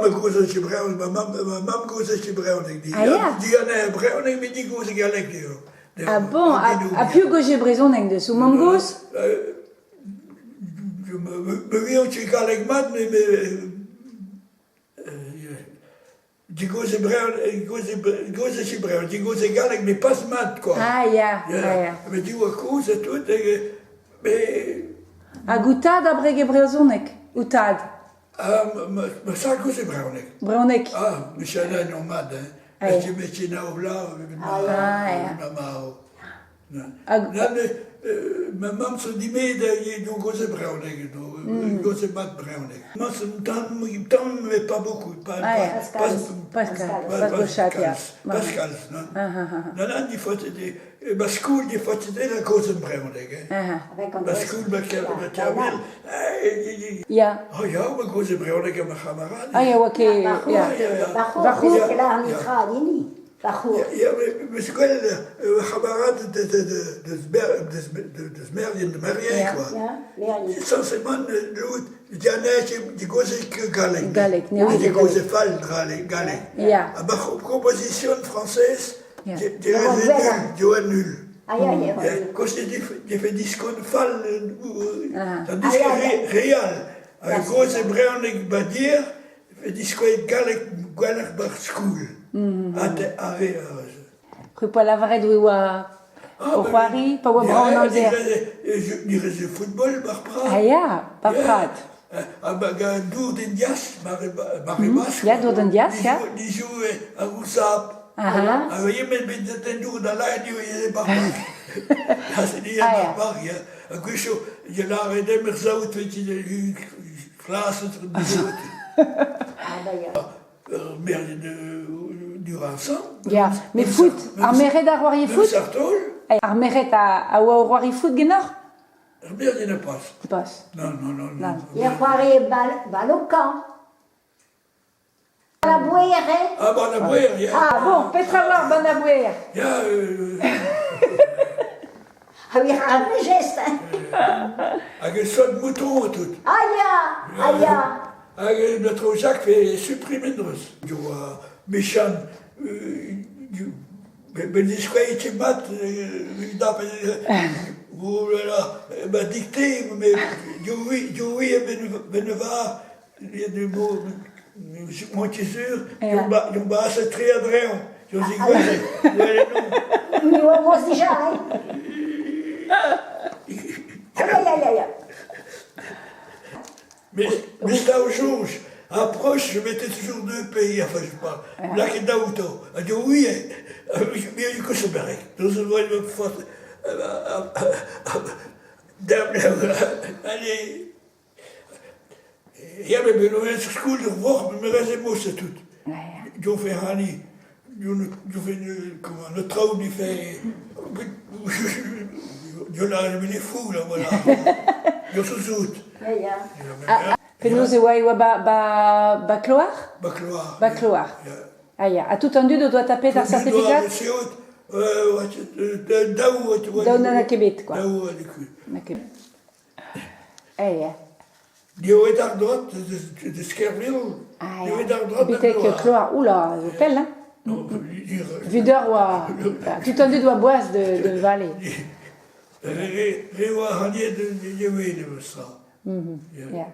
Ma gozh ket brezhoneg, ma mamm ma mamm gozh ket brezhoneg. Ah ya? Diganeñ brezhoneg met di gozh galleg eo. Ah bon, ha piv 'gozje brezhoneg deus ho mamm-gozh? Me ouian ket galleg mat met Digoz e breur, digoz e breur, digoz e galleg, mais pas mat quoi. Ah ya, ah ya. Mais diwar kozh ha tout, mais... Hag ho tad a brege brezhoneg, ho tad? Ah, ma sad kozh e brezhoneg. Brezhoneg. Ah, Michel eo mat, hein. Ah, ya. Met nav vloaz, Ah, ya. ma marv. Hag... Nann, ma mamm zo dimet eo gozet brezhoneg, gozet mat brezhoneg. Ma un tamm, un tamm, mais pas beaucoup. Pas, Ah, ya. pas, Pascal, pas Gauchat, ya. Pascal, non. Non, non, di faute ma skol di faute la gozet brezhoneg. Hein. Ma skol ma ma kervel. Ya. Oh ya, ma gozet brezhoneg ha ma c'hamarad. Ah ya, oa ket... Ya. War c'hour, an itra hini. War c'hour. Ya, mais gwell ur c'hamarad deus Merien, de Merien, quoi. Essentiellement, l'autre, dianez, digoze galleg. Galleg, ne ouie Digoze fall galleg. Ya. Ha ma proposition française, diwa nul. Ah, ya, ya. Koste defe diskon fall, tandis que real, a goze brezhoneg badir, Diskouez galleg gwelloc'h 'barzh skol. Ha re C'hwi 'poa lavaret e oa o c'hoari pa oa brav an amzer. Ni reze football 'bar prad. Ah ya, 'bar prad. Ha gant dour den dias, mare Bask. Ya, dour den dias, ya. Ni joue ar Rousab. Aha. Ha met bet den dour da laet eo 'bar park. Ha se ni 'bar park, ya. Ha gwechou, je lâre dem er saout, Klaset Ur merien Durasan. Ya, met foot, ar merc'hed a c'hoarie foot? Ar merc'hed a oa o c'hoari foot ganeoc'h? Ar merien a pas. Pas. Non, non, non. Non. E c'hoarie balokañ. La bouer, eh? Ah, ban la bouer, ya. Ah bon, petra oa ban la bouer? Ya, Ah oui, un geste, hein. Hag e sot mouton tout. Ah ya, ah ya. Hag notre Jacques fait supprimer dreus. Du méchant, ben diskouez ket mat, oh là là, ma dictée, mais du oui, ben va Montizur, ba tre a-dreñv. Nous avons déjà, hein. Aïe, aïe, aïe, aïe. Mais, mais soñj, approche, je mettais toujours deux pays, enfin, je sais pas, lakaet daouto. A dit oui, mais du coup, c'est barré. Allez, Ya, met bet on skol ur vorc'h, met me reze moset tout. Diofe hani, diofe comment, le traoù dife... Diola, mais les fous, là, voilà. Diofe zout. Ya, ya. Penaos e oa e oa ba, ba, ba Kloar? Ba Kloar. Ba Kloar. Ah ya, ha tout an dud o doa tapet ar certificat? Daou. Daou n'a ket bet, quoi. Daou, N'a ket. Eh ya. Diouet ar droad deus Kerville. Ah Diouet ya. ar droad Betek Kloar. Oula, zo pell, hein? Vit ur oa... Tout an dud oa boaz de vale. Re oa haniet diouet eus tra. Ya.